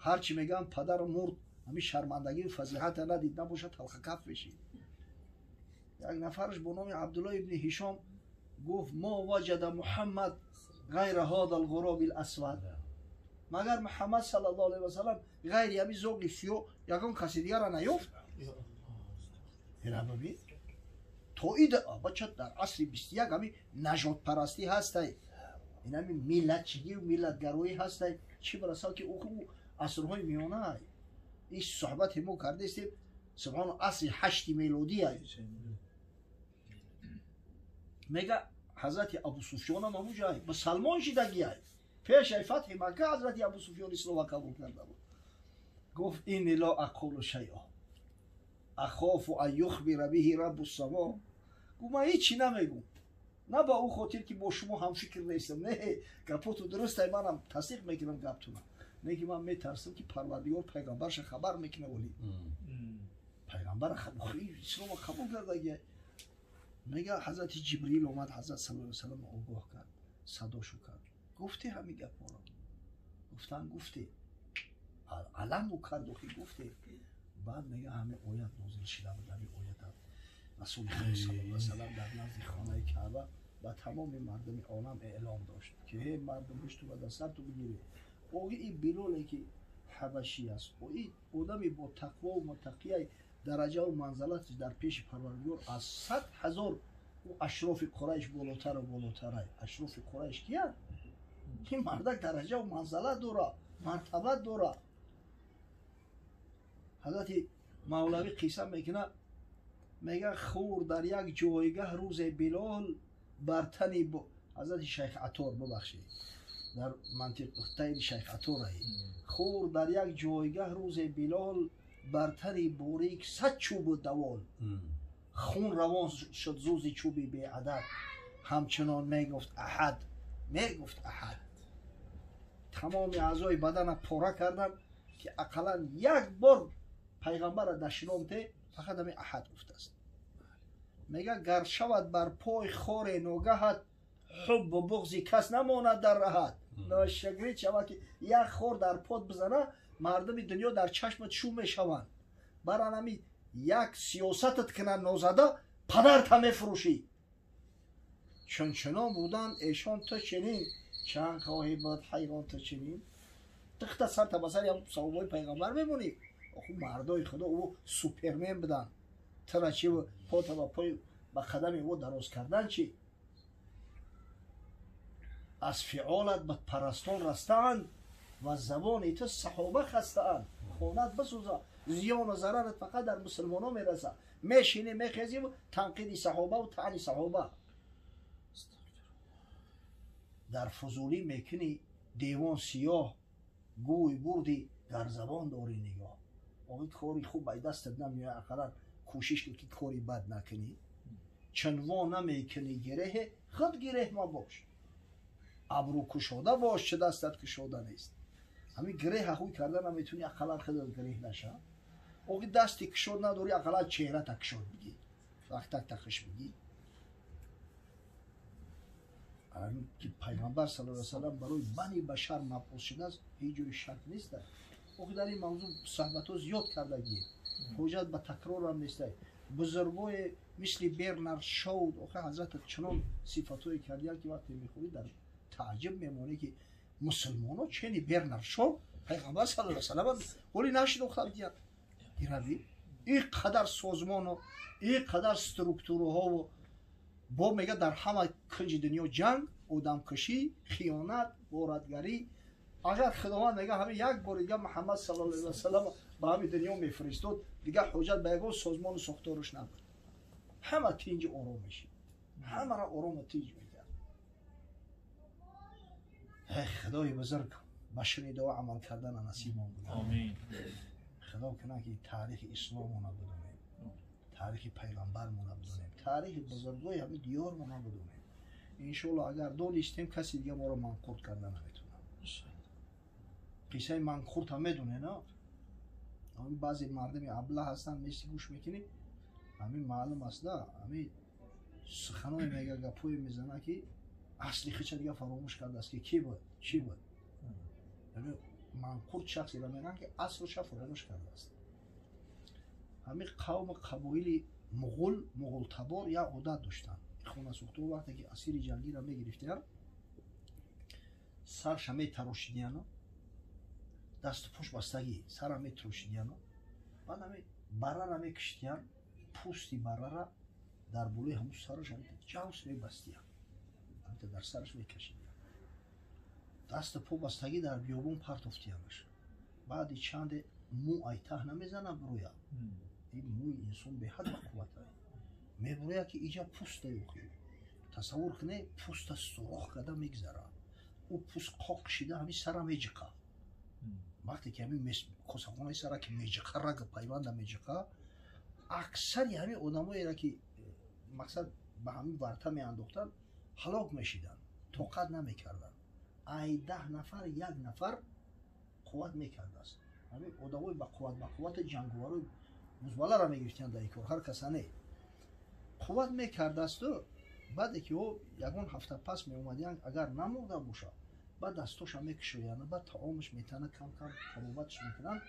Ҳарчи мегӯям, падар мурд, ҳамин шармандагию фазиҳата надид, набошад талхакаф мешид. Як нафараш бо номи Абдулло ибни Ҳишом гуфт: мо ваҷада Муҳаммад ғайра ҳода алғуроби ласвад. Магар Муҳаммад саллаллоҳу алайҳи васаллам ғайри ҳамин зоғи сиёҳ ягон каси дигара наёфт? Ина бибин, то ида бача дар асри 21 ҳамин нажодпарастӣ ҳастай, ин ҳамин миллатчигию миллатгароӣ ҳастай. Чӣ барасад ки ӯ асрҳои миёнаай. Ин суҳбате мо кардастем, субҳон, асри 8 мелодиай. Мега ҳазрати Абусуфёнам ҳамуҷай мусалмон шидагиай. Пешаи фатҳи Макка ҳазрати Абусуфён ислома қабул карда буд. Гуфт: инни ло ақулу шайъа ахофу ан юхбира биҳи раббу само. Гуфт: ман ҳечи намегӯм, на ба ӯ хотир ки бо шумо ҳамфикр нестам, не, гапоту дурустай, манам тасдиқ мекунам гаптуна, не ки ман метарсам ки Парвардигор пайғамбарша хабар мекуна. Вале пайғамбар ислома қабул кардагиай. Мега ҳазрати Ҷибрил омад, ҳазрат саллаллоҳу алайҳи васаллам огоҳ кард, садошу кард, гуфте ҳамин гапҳоро. Гуфтан: гуфте, аламу кард, охи гуфте. Баъд мега ҳамин оят нозил шуда буд. Ҳамин оят Расули Худо саллаллоҳу алайҳи васаллам дар назди хонаи Каъба ба тамоми мардуми олам эълом дошт, ки ҳей мардум, ҳушту ба дастарту бигиред. Оғи ин Билоле ки ҳабашӣ аст, и одами бо тақвову муттақияй, дараҷаву манзалаташ дар пеши Парвардигор аз 100 000 ӯ ашрофи Қурайш болотару болотарай. Ашрофи Қурайш киянд? Ин мардак дараҷаву манзалат дора, мартабат дора. Ҳазрати Мавлавӣ қисса мекунад, мега: хӯр дар як ҷойгаҳ рӯзе Билол бар тани ҳазрати Шайх Атор, бубахшед, дар мантиқтайри Шайх Атораи, хӯр дар як ҷойгаҳ рӯзе Билол бар тани борик сад чӯбу давол, хун равон шуд зузи чӯби беадад, ҳамчунон мегуфт аҳад, мегуфт аҳад. Тамоми аъзои бадана пора карданд, ки ақаллан як бор пайғамбара дашномте, фақат ҳамин аҳад гуфтааст. Мега: гар шавад бар пой хоре ногаҳат, ҳуббу буғзи кас намонад дар раҳат. Ношагрид шавад, ки як хор дар под бизана, мардуми дунё дар чашмат шу мешаванд. Баран ҳами як сиёсатат кунанд нозада, падарта мефурӯшӣ. Чунчунон буданд эшон, ту чунин чанд хоҳӣ буд ҳайвон, ту чунин тихта сарта ба сари саҳобаи пайғамбар мемонӣ. Оху мардои Худо ӯ супермен буданд, тура чи пота ба пой ба қадами ӯ дароз кардан чи? Аз фиолат бадпарастон растаанд ва забони ту саҳоба хастаанд. Хонат бисӯза, зиёну зарарат фақат дар мусулмонон мераса. Мешинӣ, мехезӣ, танқиди саҳобаву таъни саҳоба дар фузулӣ мекунӣ. Девон сиёҳ гӯй бурдӣ, дар забон дорӣ нигоҳ. Оғи кори хуб ай дастат намеояд, ақаллан кӯшиш кун, ки кори бад накунӣ. Чун во намекунӣ гиреҳе, худ гиреҳ мабош. Абрӯ кушода бош, чӣ дастат кушода нест. Ҳамин гиреҳа ҳуй карда наметавонӣ, ақаллан худат гиреҳ наша. Оғи дасти кушод надорӣ, ақаллан чеҳрата кушод бигӣ, вақтак тахиш бигӣ, ки пайғамбар саллаллоҳу алайҳи васаллам барои бани башар мабъус шудааст, ҳеҷ ҷои шак нест. Охи дар ин мавзӯъ суҳбатҳо зиёд кардагием, ҳуҷҷат ба такрорам нестай. Бузургое мисли Бернард Шоу, охи ҳазрат чунон сифатҳое кардиянд, ки вақте мехӯрӣ, дар тааҷҷуб мемонӣ, ки мусулмоно чени Бернард Шоу пайғамбар саллаллоҳу алайҳи васаллам ҳоли нашинохта бидиянд. Ираби ин қадар созмону ин қадар структураҳову бо мега дар ҳама кунҷи дунё ҷанг, одамкушӣ, хиёнат, ғоратгарӣ. Агар Худованд мега ҳамин як бори дига Муҳаммад саллаллоҳу алайҳи васаллам ба ҳамин дунё мефиристод, дигар ҳуҷҷат ба ягон созмону сохтораш набуд, ҳама тинҷи ором мешид, ҳамаро орому тинҷ мекард. Эй Худои бузург, ба шунидао амал кардана насибмон буда. Худо кунад, ки таърихи исломона бидонем, таърихи пайғамбармона бидонем, таърихи бузургои ҳамин диёрмона бидонем. Иншоалло, агар донистем, каси дига моро манқурт карда наметавонад. Қиссаи манқурта медонена? Баъзе мардуми аблаҳ ҳастанд, меси гӯш мекунӣ, ҳамин маълум аст да, ҳамин суханое мега, гапое мезана, ки асли хича дига фаромӯш кардааст, ки ки буд, чӣ буд. Манқурт шахсеро мегӯянд, ки аслша фаромӯш кардааст. Ҳамин қавму қабоили муғул, муғултабор як одат доштанд. Хонасӯхто вақте ки асири ҷангиро мегирифтиянд, сарша метарошидияну дасту пош бастагӣ, сара метарошидияну баъд ҳами баррара мекиштиянд, пӯсти баррара дар болои ҳамун сараш ҷавс мебастиянд, ҳамита дар сараш мекашидиянд, дасту по бастагӣ дар биёбон партофтиянаш. Баъди чанде мӯ айтаҳ намезана буроя. Ин мӯи инсон беҳад ба қуввата мебуроя, ки иҷа пӯста ёхи. Тасаввур кунед, пӯста сурох карда мегзара, ӯ пӯст қоқ шида ҳамин сара меҷиқа. Вақте ки ҳамин косахонаи сара ки меҷиқа, рага пайванда меҷиқа, аксари ҳамин одамоеро, ки мақсад ба ҳамин варта меандохтанд, ҳалок мешиданд, тоқат намекарданд. Ай 10 нафар як нафар қувват мекардааст. Ҳамин одамои ба қувват, ба қуввати ҷанговарои музваларо мегирифтиянд дар ин кор, ҳар каса не қувват мекардаасту. Баъде ки ӯ ягон ҳафта пас меомадиянд, агар намурда бошад, Баъд дастоша мекушоянд, баъд таомаш метана, кам кам табобатш мекунанд.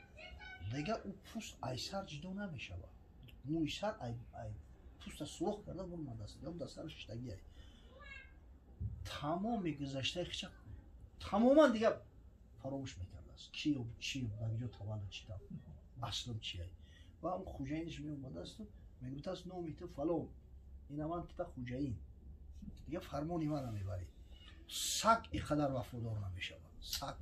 Дига ӯ пӯст ай сар ҷудо намешавад. Мӯи сар ай пӯста сӯрох карда бурмадааст, дар сараш шиштагиай. Тамоми гузаштаи хича тамоман дига фаромӯш мекардааст. Киём, чиём, дар куҷо таваллуд шидам, аслам чиай. Ва ҳам хуҷаинаш меомадааст, мегуфтааст номи ту фалон, ина ман тута хуҷаин, дига фармони мана мебарӣ. Саг ин қадар вафодор намешавад. Саг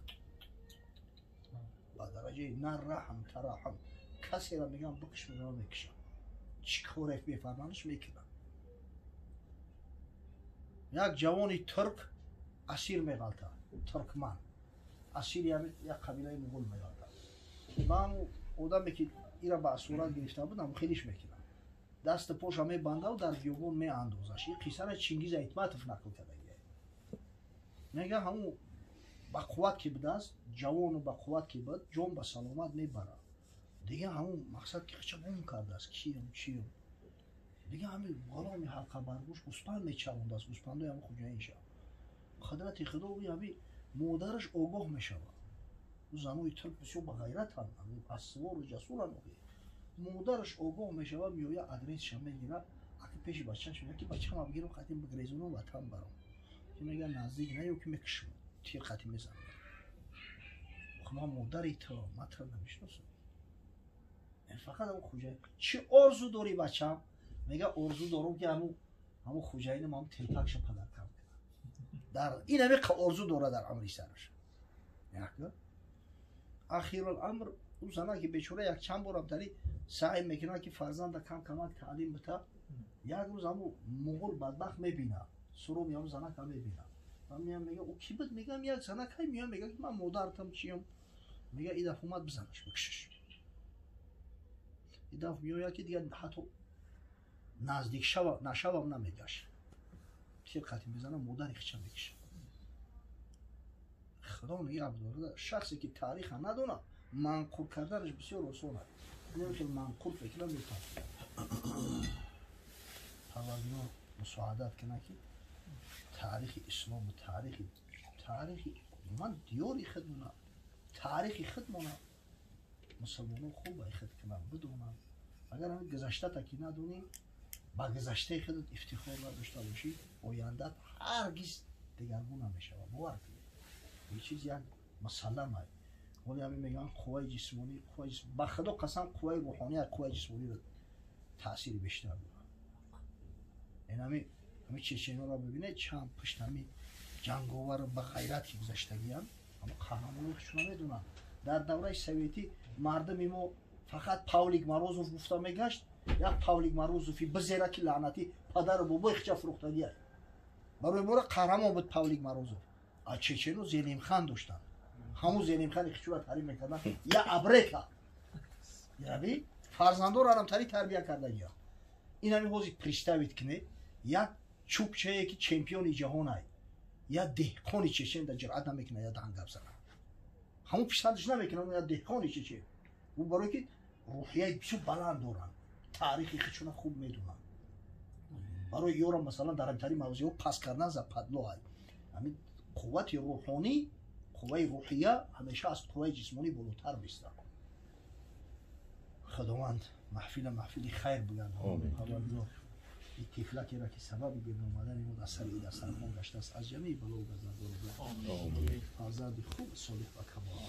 ба дараҷаи на раҳм тараҳм касеро мегӯям бикиш, мегӯям мекишам, чӣ коре мефарманаш мекунам. Як ҷавони турк асир меғалта, туркман асири як қабилаи муғул меғалта. Ба ҳамун одаме ки ира ба асорат гирифта буд, ҳамун хелиш мекунам, дасту поша мебандаву дар биёбон меандозаш. Ин қиссаро Чингиз Айтматов нақл кардагия. Мега ҳамун ба қувват ки будааст, ҷавону ба қувват ки буд, ҷон ба саломат мебарад. Дига ҳамун мақсад ки хича гум кардааст, кием чием. Дига ҳамин ғуломи ҳалқабаргӯш гӯспанд мечарондааст, гӯспандои ҳамун хуҷаинша. Қудрати Худо ҳами модараш огоҳ мешавад. Ӯ занои турк бисёр ба ғайратанд, асвору ҷасуранд. Модараш огоҳ мешавад, меояд адресша мегирад, аки пеши бачааш мегӯяд ки бачаам бигирам қатим бигрезонам ватан барам. Ки мегӯяд наздик наё ки мекушам, тир қатим мезанам. Ман модари ту, ман туро намешиносам. Фақат ҳамун хуҷаин. Чӣ орзу дорӣ бачам? Мега орзу дорам ки ҳамун хуҷаинам ҳамун телпакша падаркам кунад. Дар ин ҳамин орзу дорад дар амри сараш. Ахирул амр ӯ зана ки бечора як чанд борам тари саъй мекунад ки фарзанда кам камак таълим бита. Як рӯз ҳамун муғул бадбахт мебинад, суруми ҳамун занака мебинад. Ва меям мега ӯ ки буд? Мегам як занакай меям мега ки ман модартам чиям. Мега ин дафъа омад бизанаш, бикушаш. Ин дафъа меояд ки дигар ҳатто наздик нашавам намегашт. Тир қатӣ мезанам, модари хича мекушад. Худо нигаҳ дорад, шахсе ки таъриха надонад, манқур карданаш бисёр осон аст. Хел манқур фикра метавонад. Парвардигор мусоадат кунад ки таърихи ислому таърихи ман диёри худмона, таърихи худмона мусулмонон хуб худ кунанд, бидонанд. Агар ҳамин гузаштата ки надонӣ, ба гузаштаи худат ифтихор надошта бошӣ, ояндат ҳаргиз дигаргун намешавад. Бовар кунед, ин чиз як мусаллам аст. Ҳоле ҳамин мегӯянд қувваи ҷисмонӣ, ба Худо қасам, қувваи рӯҳонӣ аз қувваи ҷисмониро таъсири бештар дорад. Ин ҳамин чеченҳоро бибинед, чанд пушт ҳамин ҷанговару ба ғайрат ки гузаштагианд, ама қаҳрамонои худшона медонанд. Дар давраи советӣ мардуми мо фақат Павлик Морозов гуфта мегашт, як Павлик Морозови бизера ки лаънатӣ падару бобои хича фурӯхтагиай. Барои мора қаҳрамон буд Павлик Морозов. А чечено Зелимхан доштанд. Ҳамун Зелимхани хичура таъриф мекарданд. Я абрека. Яви фарзандоро ҳам тари тарбия кардагиям. Ин ҳамин ҳозир представить кунед, як чӯбчае ки чемпиони ҷаҳон ай, як деҳқони чечен дар ҷуръат намекунад як даҳан гап занад. Ҳамун писандаш намекунад як деҳқони чечен. Ӯ барое ки рӯҳияи бисёр баланд доранд, таърихи худшона хуб медонанд. Барои ёро масалан дар ҳамтари мавзеъҳо пас кардан западло ай. Ҳамин қуввати рӯҳонӣ, қувваи рӯҳия ҳамеша аз қувваи ҷисмонӣ болотар меистад. Худованд маҳфила маҳфили хайр бигардонад. Парвардигор ин тифлакеро ки сабаби берун омадани мо дар сари дастархон гаштааст, аз ҷамеи бало газардор, фарзанди хуб, солиҳ ва камол.